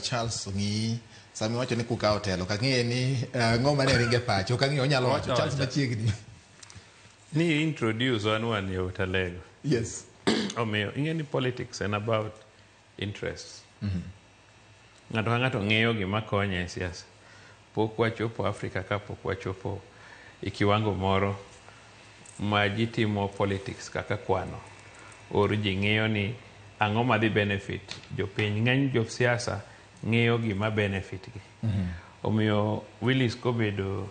Charles ong'iyi sama iwacho ni kukawo telo, ok ang'eyo ni ang'o mane ringe pache, ok ang'eyo, onyalo wacho. Owacho Charles awacha. Machiegni. Ni introduce wan yawuot Alego. Omiyo ing'e ni politics en about interests. Ng'ato ka ng'ato ng'iyo gima konye e siasa. Pok wachopo Afrika ka pok wachopo e kiwango moro ma ji timo politics kaka kwano. Or ji ng'iyo ni ang'o madhi benefit jopiny. Ng'eny josiasa ng'iyo gima benefit gi. Omiyo Willis kobedo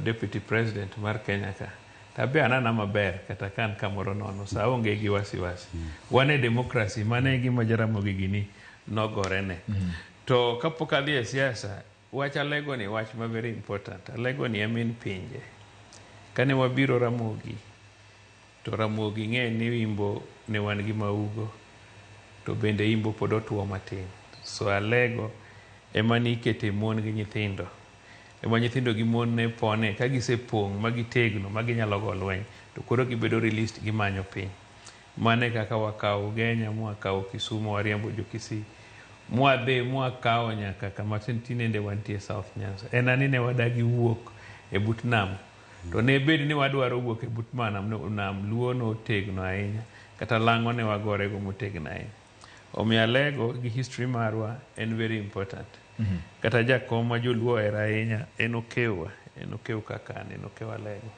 deputy president mar Kenya ka, tabe anana maber kata ka an kamoro nono sa onge gi wasiwasi. Wan e democracy, mano e gima Jaramogi gini nogorene. To kapok adhi e siasa, wach Alego ni wach ma very important. Alego ni e min pinje. Kane wabiro Ramogi, to Ramogi ng'e ni Imbo ne wan gi Maugo, to bende Imbo pod otuo matin. So Alego ema nikete mon gi nyithindo. Ema nyithindo gi mon ne pone ka gisepong' ma gitegno ma ginyalo go lweny to koro gibedo released gimanyo piny. Mano e kaka wakawo Ugenya, mwakawo Kisumu, wariembo jo Kisii. Mwadhi mwakawo nyaka kama tinende wantie South Nyanza. En ani ne wadagi wuok e but nam. To ne bed ni wadwaro wuok e but nam, nam Luo notegno ahinya. Kata lang'o ne wagorego motegno ahinya. Omiyo Alego gi history marwa en very important. Kata jakom ma joluo ohero ahinya en Okewa, en Okew kaka an, en Okew Alego.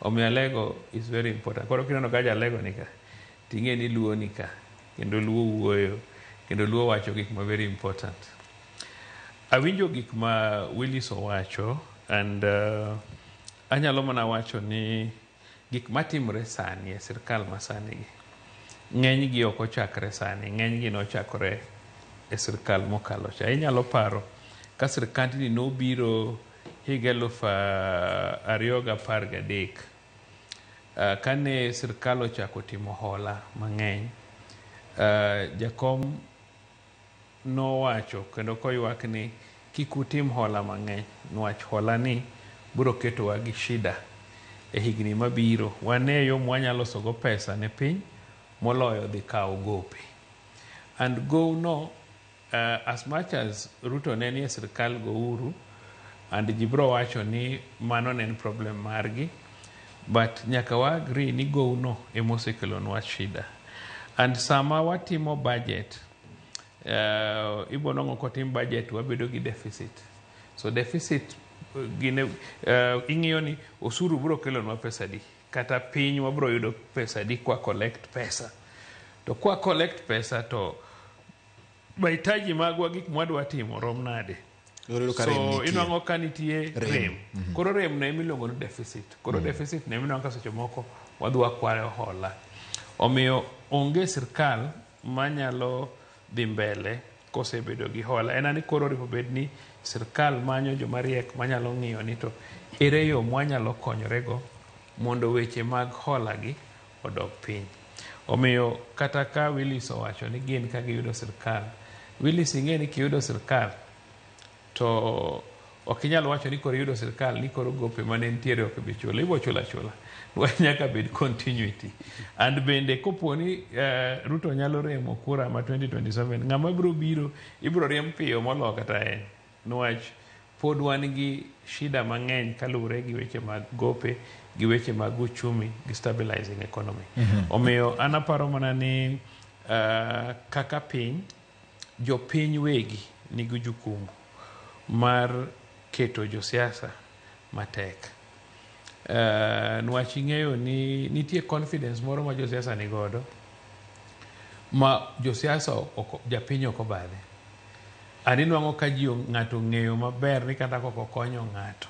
Omiyo Alego is very important. Koro kineno ka Jalego ni ka, ting'e ni Luo ni ka, kendo Luo wuoyo, kendo Luo wacho gik ma very important. Awinjo gik ma Willis owacho and anyalo mana wacho ni gik matimore sani e sirkal masani gi ng'eny gi ok ochakre sani, ng'eny gi nochakore e sirkal mokalo cha. Inyalo paro ka sirkandni nobiro higa 2013, kane sirkal ochako timo hola mang'eny, jakom nowacho kendo koywak ni kik utim hola mang'eny niwach hola ni biro ketowa gi shida e higni mabiro. Wane yo mwanyalo losogo pesa ne piny moloyo dhi kawo gope. And gow no, as much as Ruto ne nie sirkal gouru and ji biro wacho ni mano ne en problem margi, but nyaka wa agree ni gow no emosekelonwa shida. And sama watimo budget, ibo nwang'o kotim budget wabedo gi deficit. So deficit gine, ing'iyo ni osuru biro kelonwa pesa di, kata piny wabiro yudo pesa di kwa collect pesa. To kwa collect pesa to mahitaji magwa gik mwadwa timo rom nade? Koro iyudo ka rem So nitie. inwang'o ka nitie Rem. rem. Koro rem no emiluongo ni deficit. Koro deficit no eminwang'o ka seche moko wadhi wakwayo hola. Omiyo onge sirkal manyalo dhi mbele kosebedo gi hola. En ani koro onego bed ni sirkal manyo joma riek manyalo ng'iyo ni to ere yo mwanyalo konyorego mondo weche mag hola gi odog piny. Omiyo kata ka Willis owacho ni gin ka giyudo sirkal, Willis ing'e ni kiyudo sirkal to ok inyal wacho ni koro iyudo sirkal ni koro gope mane nitiere ok bi chulo, ibo chulo achula. Niwach nyaka bed continuity. And bende kopo ni Ruto nyalo remo kura ma 2027, ng'ama biro biro ibiro riemb piyo moloyo kata en. Niwach pod wan gi shida mang'eny kaluwore gi weche mag gope, gi weche mag uchumi, gi stabilizing economy. Omiyo an aparo mana ni kaka piny, jopiny wegi nigi jukumu mar keto josiasa matek. Niwach ing'eyo ni nitie confidence moro ma josiasa nigodo ma josiasa ok, japiny ok obadhe. And inwang'o ka ji ng'ato ong'eyo maber ni kata kok okonyo ng'ato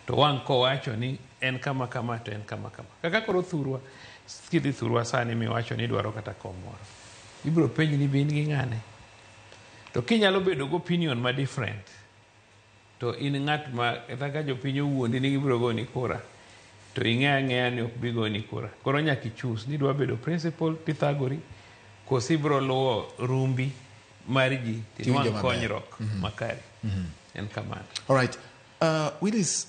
to wang' kowacho ni en kama kama to en kama kama. Kaka koro thurwa, kidhi thurwa sani miwacho ni idwaro kata kom moro, ibiro penji ni be in gi ng'ane. To kinyalo bedo gi opinion ma different, to in ng'at ma kata ka jopiny owuondi ni gibiro goni kura, to ing'e ang'eya ni ok bi goni kura. Koro nyaka i choose ni idwa bedo principal tithagori, koso ibiro luwo rumbi mar ji Tiwinjo tinwang' maber. Konyruok makare. En kamano. All right. Willis,